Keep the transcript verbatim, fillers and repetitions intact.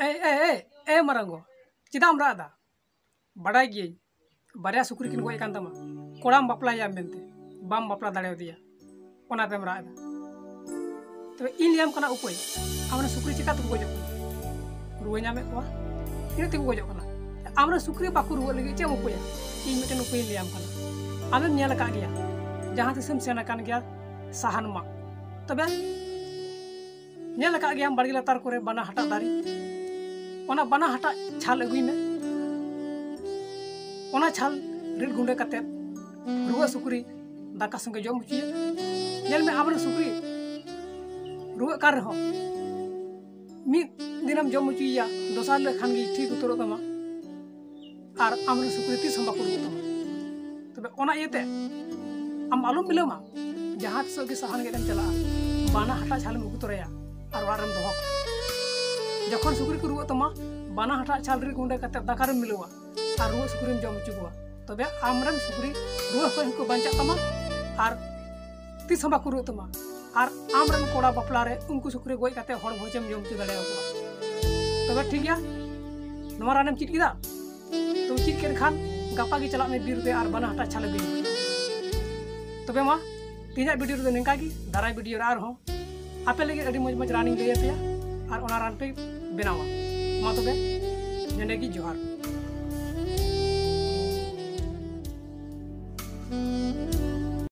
ᱮ ᱮ ᱮ ᱮ ᱢᱟᱨᱟᱝ ᱜᱚ, ᱪᱮᱫᱟᱜ ᱮᱢ ᱨᱟᱜ ᱮᱫᱟ? ᱵᱟᱰᱟᱭ ᱜᱤᱭᱟᱹᱧ ᱵᱟᱨᱭᱟ ᱥᱩᱠᱨᱤ ᱠᱤᱱ ᱜᱚᱡ ᱟᱠᱟᱱ ᱛᱟᱢᱟ᱾ ᱠᱚᱲᱟᱢ ᱵᱟᱯᱞᱟᱭᱮᱭᱟ ᱢᱮᱱᱛᱮ ᱵᱟᱢ ᱵᱟᱯᱞᱟ ᱫᱟᱲᱮᱭᱟᱫᱮᱭᱟ, ᱚᱱᱟᱛᱮᱢ ᱨᱟᱜ ᱮᱫᱟ᱾ ᱛᱚᱵᱮ ᱤᱧ ᱞᱟᱹᱭᱟᱢ ᱠᱟᱱᱟ ᱩᱯᱟᱹᱭ᱾ ᱟᱢᱨᱮᱱ ᱥᱩᱠᱨᱤ ᱪᱤᱠᱟ ᱛᱮᱠᱚ ᱜᱚᱡᱚᱜ ᱠᱟᱱᱟ? ᱨᱩᱣᱟᱹ ᱧᱟᱢᱮᱫ ᱠᱚᱣᱟ, ᱤᱱᱟᱹ ᱛᱮᱠᱚ ᱜᱚᱡᱚᱜ ᱠᱟᱱᱟ᱾ ᱟᱢᱨᱮᱱ ᱥᱩᱠᱨᱤ ᱵᱟᱠᱚ ᱨᱩᱣᱟᱹᱜ ᱞᱟᱹᱜᱤᱫ ᱪᱮᱫ ᱮᱢ ᱩᱯᱟᱹᱭᱟ? ᱤᱧ ᱢᱤᱫᱴᱮᱱ ᱩᱯᱟᱹᱭᱤᱧ ᱞᱟᱹᱭᱟᱢ ᱠᱟᱱᱟ᱾ ᱟᱢᱮᱢ ᱧᱮᱞ ᱟᱠᱟᱫ ᱜᱮᱭᱟ, ᱡᱟᱦᱟᱸ ᱛᱤᱥᱮᱢ ᱥᱮᱱ ᱟᱠᱟᱱ ᱜᱮᱭᱟ ᱥᱟᱦᱟᱱ ᱢᱟᱜ, ᱛᱚᱵᱮ ᱧᱮᱞ ᱟᱠᱟᱫ ᱜᱮᱭᱟᱢ ᱵᱟᱲᱜᱮ ᱞᱟᱛᱟᱨ ᱠᱚᱨᱮ ᱵᱟᱱᱟ ᱦᱟᱴᱟᱜ ᱫᱟᱨᱮ, ᱚᱱᱟ ᱵᱟᱱᱟ ᱦᱟᱴᱟᱜ ᱪᱷᱟᱞ ᱟᱹᱜᱩᱭ ᱢᱮ᱾ ᱚᱱᱟ ᱪᱷᱟᱞ ᱨᱤᱫ ᱜᱩᱸᱰᱟᱹ ᱠᱟᱛᱮᱫ ᱨᱩᱣᱟᱹᱜ ᱥᱩᱠᱨᱤ ᱫᱟᱠᱟ ᱥᱚᱸᱜᱮ ᱡᱚᱢ ᱦᱚᱪᱚᱭᱮᱢ᱾ ᱧᱮᱞ ᱢᱮ, ᱟᱢᱨᱮᱱ ᱥᱩᱠᱨᱤ ᱨᱩᱣᱟᱹᱜ ᱠᱟᱱ ᱨᱮᱦᱚᱸ ᱢᱤᱫ ᱫᱤᱱᱮᱢ ᱡᱚᱢ ᱦᱚᱪᱚᱭᱮᱭᱟ, ᱫᱚᱥᱟᱨ ᱦᱤᱞᱳᱜ ᱠᱷᱟᱱ ᱜᱮ ᱴᱷᱤᱠ ᱩᱛᱟᱹᱨᱚᱜ ᱛᱟᱢᱟ᱾ ᱟᱨ ᱟᱢᱨᱮᱱ ᱥᱩᱠᱨᱤ ᱛᱤᱥ ᱦᱚᱸ ᱵᱟᱠᱚ ᱨᱩᱣᱟᱹᱜ ᱛᱟᱢᱟ᱾ ᱛᱚᱵᱮ ᱚᱱᱟ ᱤᱭᱟᱹᱛᱮ ᱟᱢ ᱟᱞᱚᱢ ᱵᱤᱞᱚᱢᱟ᱾ ᱡᱟᱦᱟᱸ ᱛᱤᱥᱚᱜ ᱜᱮ ᱥᱟᱦᱟᱱ ᱜᱮᱫ ᱮᱢ ᱪᱟᱞᱟᱜᱼᱟ, ᱵᱟᱱᱟ ᱦᱟᱴᱟᱜ ᱪᱷᱟᱞᱮᱢ ᱟᱹᱜᱩ ᱛᱚᱨᱟᱭᱟ ᱟᱨ ᱚᱲᱟᱜ ᱨᱮᱢ ᱫᱚᱦᱚ ᱠᱟᱜᱼᱟ᱾ ᱡᱚᱠᱷᱚᱱ ᱥᱩᱠᱨᱤ ᱠᱚ ᱨᱩᱣᱟᱹᱜ ᱛᱟᱢᱟ, ᱵᱟᱱᱟ ᱦᱟᱴᱟᱜ ᱪᱷᱟᱞ ᱨᱤᱫ ᱜᱩᱸᱰᱟᱹ ᱠᱟᱛᱮ ᱫᱟᱠᱟ ᱨᱮᱢ ᱢᱤᱞᱟᱹᱣᱟ ᱟᱨ ᱨᱩᱣᱟᱹᱜ ᱥᱩᱠᱨᱤᱢ ᱡᱚᱢ ᱦᱚᱪᱚ ᱠᱚᱣᱟ᱾ ᱛᱚᱵᱮ ᱟᱢᱨᱮᱱ ᱥᱩᱠᱨᱤ ᱨᱩᱣᱟᱹ ᱠᱷᱚᱱ ᱦᱚᱸᱠᱚ ᱵᱟᱧᱪᱟᱜ ᱛᱟᱢᱟ ᱟᱨ ᱛᱤᱥ ᱦᱚᱸ ᱵᱟᱠᱚ ᱨᱩᱣᱟᱹᱜ ᱛᱟᱢᱟ᱾ ᱟᱨ ᱟᱢᱨᱮᱱ ᱠᱚᱲᱟ ᱵᱟᱯᱞᱟ ᱨᱮ ᱩᱱᱠᱩ ᱥᱩᱠᱨᱤ ᱜᱚᱡ ᱠᱟᱛᱮ ᱦᱚᱲ ᱵᱷᱚᱡᱮᱢ ᱡᱚᱢ ᱦᱚᱪᱚ ᱫᱟᱲᱮᱭᱟᱠᱚᱣᱟ᱾ ᱛᱚᱵᱮ ᱴᱷᱤᱠ ᱜᱮᱭᱟ, ᱱᱚᱣᱟ ᱨᱟᱱᱮᱢ ᱪᱮᱫ ᱠᱮᱫᱟ? ᱛᱚ ᱪᱮᱫ ᱠᱮᱫ ᱠᱷᱟᱱ ᱜᱟᱯᱟ ᱜᱮ ᱪᱟᱞᱟᱜ ᱢᱮ ᱵᱤᱨ ᱛᱮ ᱟᱨ ᱵᱟᱱᱟ ᱦᱟᱴᱟᱜ ᱪᱷᱟᱞ ᱟᱹᱜᱩᱭ ᱢᱮ᱾ ᱛᱚᱵᱮ ᱢᱟ, ᱛᱮᱦᱮᱧᱟᱜ ᱵᱷᱤᱰᱤᱭᱳ ᱨᱮᱫᱚ ᱱᱤᱝᱠᱟ ᱜᱮ᱾ ᱫᱟᱨᱟᱭ ᱵᱷᱤᱰᱤᱭᱳ ᱨᱮ ᱟᱨᱦᱚᱸ ᱟᱯᱮ ᱞᱟᱹᱜᱤᱫ ᱟᱹᱰᱤ ᱢᱚᱡᱽ ᱢᱚᱡᱽ ᱨᱟᱱᱤᱧ ᱞᱟᱹᱭ ᱟᱯᱮᱭᱟ ᱟᱨ ᱚᱱᱟ ᱨᱟᱱ ᱯᱮ ᱵᱮᱱᱟᱣᱟ᱾ ᱢᱟ ᱛᱚᱵᱮ, ᱱᱚᱰᱮ ᱜᱮ ᱡᱚᱦᱟᱨ᱾